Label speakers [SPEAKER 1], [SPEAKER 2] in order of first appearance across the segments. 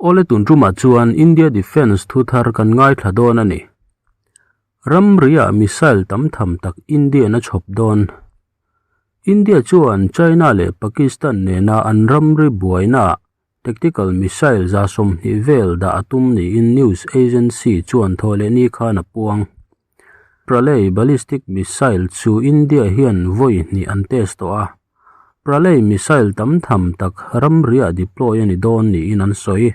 [SPEAKER 1] Awle tun tumah chuan India Defence thu thar kan ngaithla dawn a ni. Ramriah missile tam tham tak Indian a chhawp dawn. India chuan China leh Pakistan nena an ramri buainaah tactical missile 20 vel dah a tum niin news agency chuan thawhlehni khan a puang. Pralay ballistic missile chu India hian vawi hnih an test tawh a, Pralay missile tam tham tak ramriah deploy a ni dawn niin an sawi.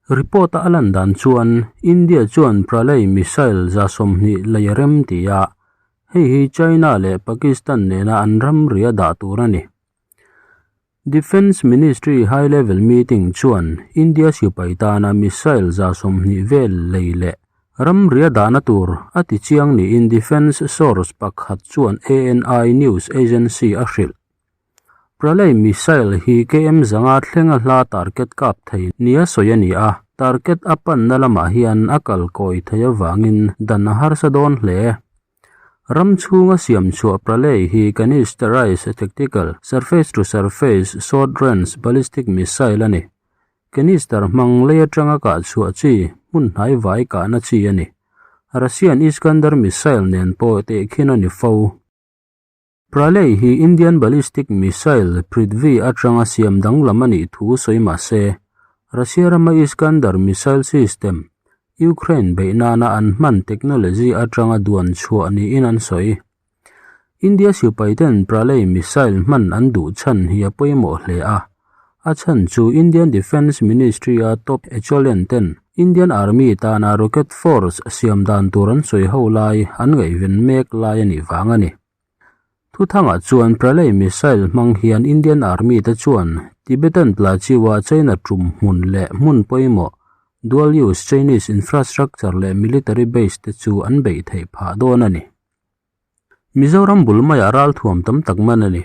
[SPEAKER 1] Report a lan dan chuan India chuan Pralay missile 20 lei a rem ti a, hei hi China leh Pakistan nena an ramri a dah tur a ni. Defence Ministry High Level Meeting chuan India sipai tana missile 20 vel lei leh ramri a dahna tur a ti chiang niin defence source pakhat chuan ANI news agency a hrilh. Pralay missile hi KM 500 thlenga hla target kap thei nia sawi a ni a, target a panna lamah hian a kal kawi thei avangin dan a harsa dawn hle. Ram chhunga siam chhuah Pralay hi canisterized tactical surface-to-surface short-range ballistic missile a ni. Canister hmang lei atanga kah chhuah chi hmun hnai vai kahna chi a ni. Russian Iskander missile nen pawh tehkhin a ni fo. Pralay hi Indian ballistic missile Prithvi atanga siam danglam a nih thu sawi mah se, Russia rama Iskander missile system, Ukraine beih nana an hman technology atanga duan chhuah niin an sawi. India sipaiten Pralay missile hman an duh chhan hi a pawimawh hle a, a chhan chu Indian Defence Ministry-a top echelon ten Indian Army tana rocket force siam dan tur an sawi ho lai an ngaihven mek lai a nih vang a ni. Thuthangah chuan Pralay missile hmang hian Indian Army te chuan Tibetan Plateau-a China tum hmun leh hmun pawimawh dual-use Chinese infrastructure leh military base te chu an beih theih phah dawn a ni. Mizoram bul maiah ralthuam tam tak man a ni.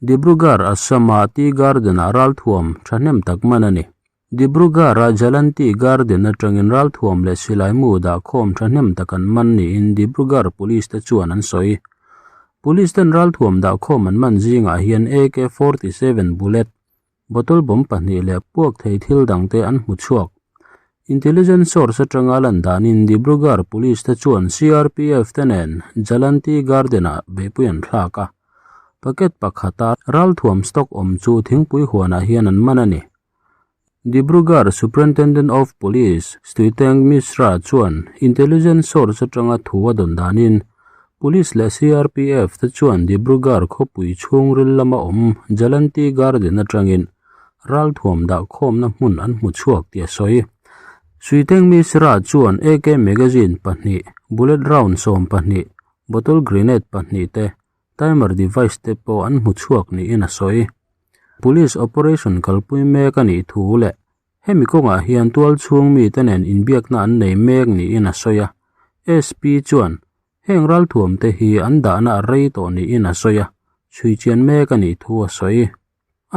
[SPEAKER 1] Dibrugarh, Assam-a Tea Garden-ah ralthuam thahnem tak man a ni. Dibrugarh-a Jalan Tea Garden atangin ralthuam leh silai mu dahkhawm thahnem tak an man niin Dibrugarh Police te chuan an sawi. Police ten ralthuam dahkhawm an man zingah hian AK-47 bullet, bottle bomb pahnih leh puak thei thil dangte an hmu chhuak. Intelligence source atanga lan danin Dibrugarh Police te chuan CRPF te nen Jalan Tea Garden-ah beihpui an thlak a. Packet pakhata ralthuam stock awm chu thingpui huanah hian an man a ni. Dibrugarh Superintendent of Police Stuiteng Mishra chuan intelligence source atanga thu a dawn danin Police leh CRPF te chuan Dibrugarh khawpui chhungril lama awm Jalan Tea Garden atangin ralthuam dahkhawmna hmun an hmu chhuak tih a sawi. Stuiteng Mishra chuan AK magazine pahnih, bullet round 12, bottle grenade pahnih te timer device te pawh an hmu chhuak niin a sawi. Police operation kalpui mek a nih thu leh hemi kawngah hian tual chhung mite nen inbiakna an nei mek niin a sawi a. SP chuan heng ralthuam te hi an dahna a rei tawh niin a sawi a, chhuichian mek a nih thu a sawi.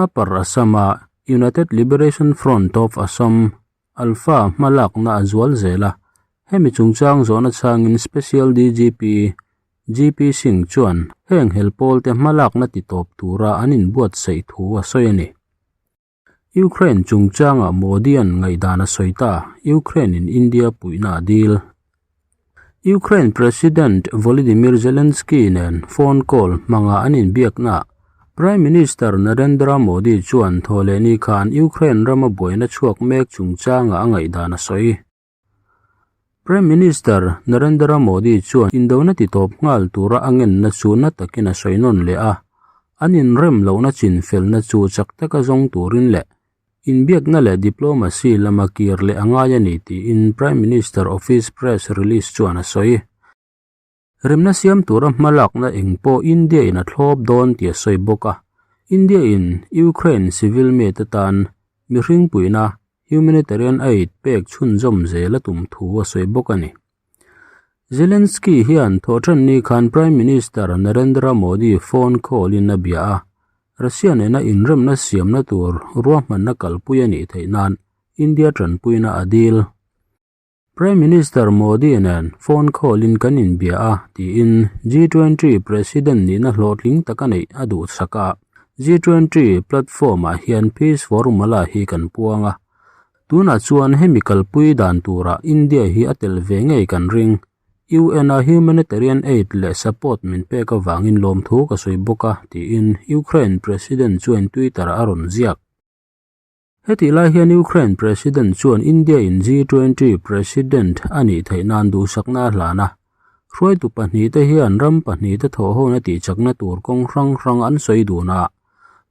[SPEAKER 1] Upper Assam-a United Liberation Front of Assam, Alpha, hmalakna a zual zel a, hemi chungchang zawhna chhangin Special DGP GP Singh chuan heng helpawl te hmalakna ti tawp tura an inbuatsaih thu a sawi a ni. Ukraine chungchangah Modi-a'n ngaihdan a sawi ta, Ukraine-in India puihna a dil. Ukraine President Volodymyr Zelensky nen phone call hmanga an inbiaknaah Prime Minister Narendra Modi chuan thawhlehni khan Ukraine rama buaina chhuak mek chungchangah a ngaihdan a sawi. Prime Minister Narendra Modi chuan indona ti tawp nghal tura a ngenna chu na takin a sawi nawn leh a, an inrem lohna chinfelna chu chak taka zawng turin leh inbiakna leh diplomacy lama kir leh a ngai a ni tiin Prime Minister Office press release chuan a sawi. Remna siam tura hmalakna eng pawh India in a thlawp dawn tih a sawi bawk a, India in Ukraine civil mite tan mihring puihna humanitarian aid pek chhunzawm zel a tum thu a sawi bawk a ni. Zelensky hian thawhṭanni khan Prime Minister Narendra Modi phone call in a bia a, Russia nena inremna siamna tur ruahmanna kalpui a nih theih nan India ṭanpuina a dil. Prime Minister Modi nen phone call in kan inbia a, tiin G20 President nihna hlawhtling tak a neih a duhsak a. G20 platform ah hian Peace Formula hi kan puang a. Tunah chuan hemi kalpui dan turah India hi a tel ve ngei kan ring. UN-a humanitarian aid leh support min pek avangin lawmthu ka sawi bawk a, tiin Ukraine President chuan Twitter-ah a rawn ziak. Hetih lai hian Ukraine President chuan India-in G20 President a nih theih nan duhsakna a hlan a. Hruaitu pahnihte hian ram pahnihte thawhhawna tihchakna tur kawng hrang hrang an sawi dun a.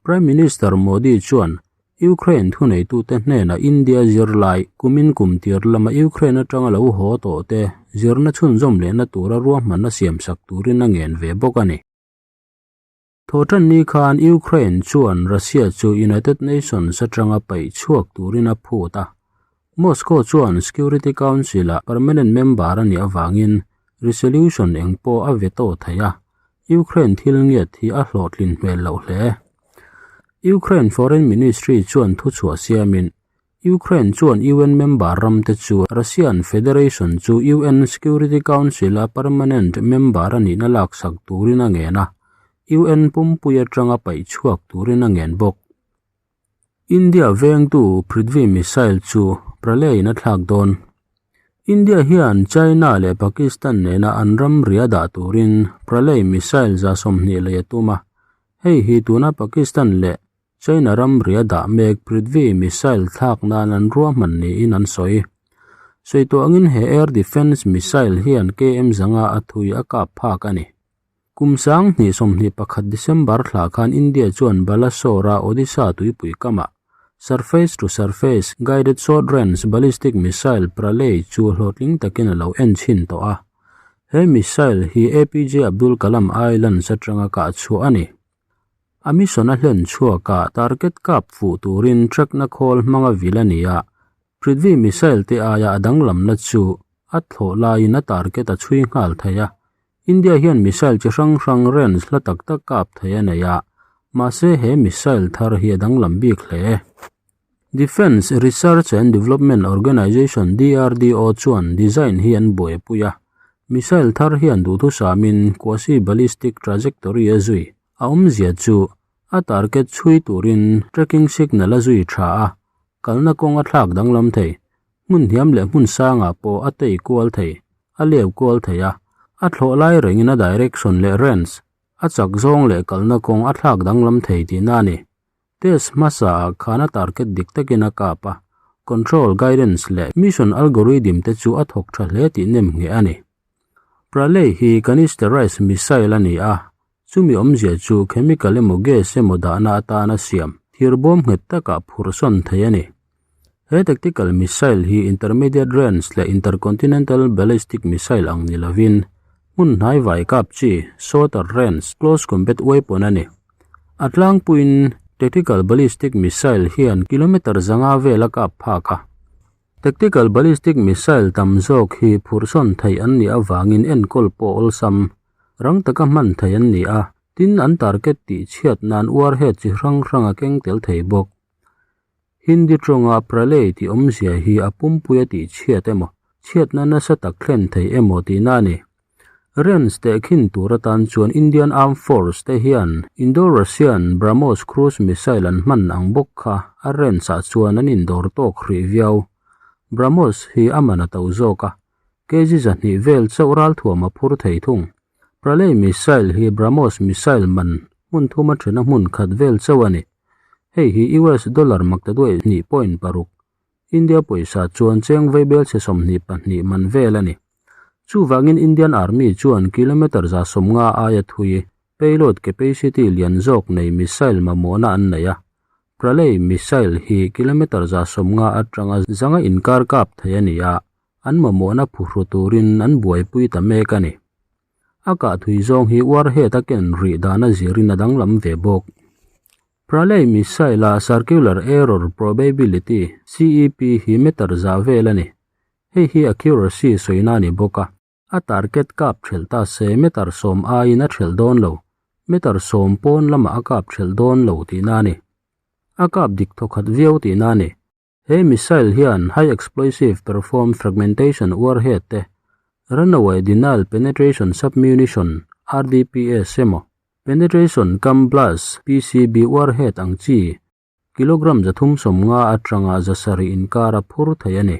[SPEAKER 1] Prime Minister Modi chuan Ukraine thuneitute hnenah India zirlai kumin kum tir lama Ukraine atanga lo haw tawhte zirna chhunzawm lehna tura ruahmanna siamsak turin a ngen ve bawk a ni. Thawhṭan ni khan Ukraine chuan Russia chu United Nations atanga paih chhuak turin a phut a. Moscow chuan Security Council-ah permanent member a nih avangin resolution eng pawh a veto thei a, Ukraine thil ngiat hi a hlawhtlin hmel loh hle. Ukraine Foreign Ministry chuan thuchhuah siamin Ukraine chuan UN member ramte chu Russian Federation chu UN Security Council-a permanent member a nihna laksak turin a ngen a, UN pumpui atanga paih chhuak turin a ngen bawk. India vengtu Prithvi missile chu Pralay-in a thlak dawn. India hian China leh Pakistan nena an ramri a dah turin Pralay missile 20 lei a tum a, hei hi tuna Pakistan leh China ramri a dah mek Prithvi missile thlak nan an ruahman niin an sawi. Sawi tawh angin he air defence missile hian KM 500 a thui a kap phak a ni. Kum 2021 December thla khan India chuan Balasore-a Odisha tuipui kamah surface to surface guided short range ballistic missile Pralay chu hlawhtling takin a lo en chhin tawh a. He missile hi APJ Abdul Kalam Islands atanga kah chhuah a ni. A mission a hlen chhuak a, target kap fuh turin track-na khawl hmanga vil a ni a, Prithvi missile te aia a danglamna chu a thlawh laiin a target a chhui nghal thei a. India hian missile chi hrang hrang range hla tak tak kap thei a nei a, mahse he missile thar hi a danglam bik hle. Defence Research and Development Organisation, DRDO, chuan design hi an buaipui a, missile thar hian duhthusamin quasi-ballistic trajectory a zui. A awmzia chu a target chhui turin tracking signal a zui tha a, kalna kawng a thlak danglam thei, hmun hniam leh hmun sangah pawh a tei kual thei, a leu kual thei a, a thlawh lai rengin a direction leh range, a chak zawng leh kalna kawng a thlak danglam thei tihna a ni. Test hmasa ah khan a target dik takin a kap a, control, guidance leh mission algorithm te chu a thawk tha hle tih nem ngheh a ni. Pralay hi canisterized missile a ni a, chumi awmzia chu chemical emaw gas emaw dahna atana siam thir bawm nghet takah phurh sawn thei a ni. He tactical missile hi intermediate range leh intercontinental ballistic missile ang ni lovin hmun hnai vai kap chi shorter range close combat weapon a ni. A tlangpuiin tactical ballistic missile hian kilometer 500 vel a kap phak a. Tactical ballistic missile tam zawk hi phurhsawn theih an nih avangin enkawl pawh awlsam rang taka hman theih an ni a, tin an target tihchhiat nan warhead chi hrang hrang a keng tel thei bawk. Hindi tawnga Pralay tih awmzia hi a pumpui a tih chhiat emaw, chhiatna nasa tak thlen thei emaw tihna a ni. Range tehkhin tur atan chuan Indian Armed Force te hian Indo-Russian BrahMos cruise missile an hman ang bawk kha a range ah chuan an indawr tawk hrih viau. BrahMos hi a man a to zawk a, kg 200 vel chauh ralthuam a phur thei thung. Pralay missile hi BrahMos missile man hmun thuma thena hmun khat vel chauh a ni. Hei hi US dollar maktaduai hnih point paruk, India pawisa chuan cheng vaibel chhe 22 man vel a ni. Chuvangin Indian Army chuan kilometre 150 aia thui payload capacity lian zawk nei missile mamawhna an nei a. Pralay missile hi kilometre 150 atanga 500 inkar kap thei a ni a, an mamawhna phuhru turin an buaipui ta mek a ni. A kah thui zawng hi warhead a ken rih dan a zirin a danglam ve bawk. Pralay missile a circular error probability, CEP, hi meter za vel a ni. Hei hi accuracy sawina a ni bawk a. A target kap thelh ta se meter 10 aiin a thelh dawn lo, meter 10 pawn lamah a kap thelh dawn lo tihna a ni. A kap dik thawkhat viau tihna a ni. He missile hian high explosive perform fragmentation warhead te, runaway denial penetration submunition, RDPS, emaw, penetration cum blast, PCB, warhead ang chi, Kilogram 350 atanga 700 inkar a phur thei a ni.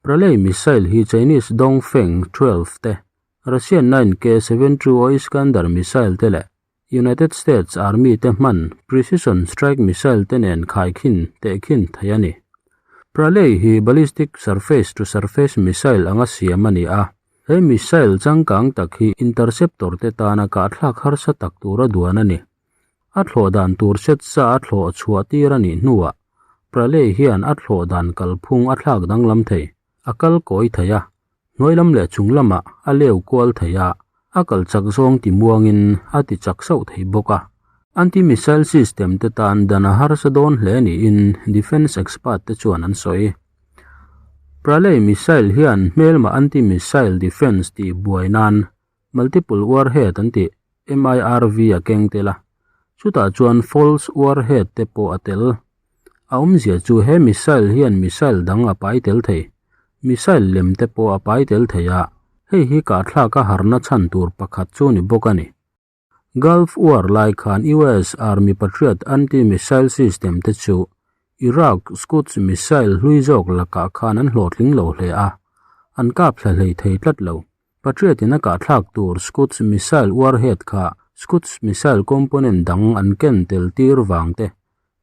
[SPEAKER 1] Pralay missile hi Chinese Dongfeng 12 te, Russian 9K-72 Iskander missile te leh United States Army te hman precision strike missile te nen khaikhin tehkhin thei a ni. Pralay hi ballistic surface-to-surface missile anga siam a ni a, he missile changkang tak hi interceptor te tana kahthlak harsa tak tura duan a ni. A thlawh dan tur set sa a thlawh chhuah tir a nih hnuah Pralay hian a thlawh dan kalphung a thlak danglam thei, a kal kawi thei a, hnuai lam leh chung lamah a leu kual thei a, a kal chak zawng ti muangin a ti chak sauh thei bawk a. Anti-missile system te tan dan a harsa dawn hle niin defence expert te chuan an sawi. Pralay missile hian hmelma anti-missile defence tih buai nan Multiple warhead an tih, MIRV a keng tel a, chutah chuan false warhead te pawh a tel. A awmzia chu he missile hian missile dang a pai tel thei. Missile lem te pawh a pai tel thei a, hei hi kahthlak a harna chhan tur pakhat chu ni bawk a ni. Gulf War lai khan US Army Patriot anti-missile system te chu Iraq Scuds missile hlui zawk lakah khan an hlawhtling lo hle a, an kap thla hlei thei tlat lo. Patriot-in a kahthlak tur Scuds missile warhead kha Scuds missile component dang an ken tel tir vang te,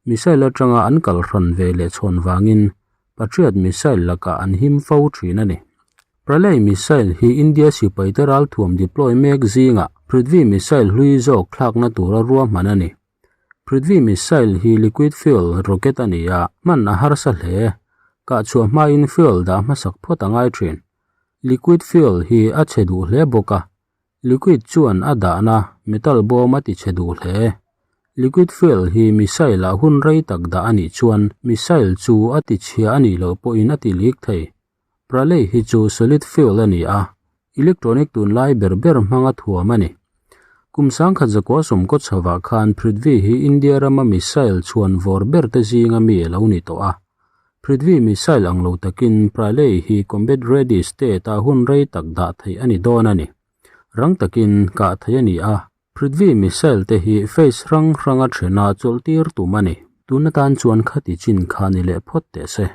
[SPEAKER 1] missile atanga an kal hran ve leh chhawn vangin Patriot missile lakah an him fo thin a ni. Pralay missile hi India sipaite ralthuam deploy mek zingah Prithvi missile hlui zawk thlakna tura ruahman a ni. Prithvi missile hi liquid fuel rocket a ni a, hman a harsa hle. Kahchhuah hmain fuel dah hmasak phawt a ngai thin. Liquid fuel hi a chhe duh hle bawk a, liquid chuan a dahna metal bawm a ti chhe duh hle. Liquid fuel hi missile ah hun rei tak dah a nih chuan missile chu a ti chhia a nih loh pawhin a ti leak thei. Pralay hi chu solid fuel a ni a, electronic tunlai ber ber hmanga thuam a ni. Kum 1900 sawmkaw chhovah khan Prithvi hi India rama missile chhuan vawr ber te zinga mi a lo ni tawh a. Prithvi missile ang lo takin Pralay hi combat ready state a hun rei tak dah theih a ni dawn a ni. Rang takin kah theih a ni a, Prithvi missile te hi phase hrang hranga thena chawlh tir tum a ni. Tun atan chuan khati chin kha ni leh phawt teh se.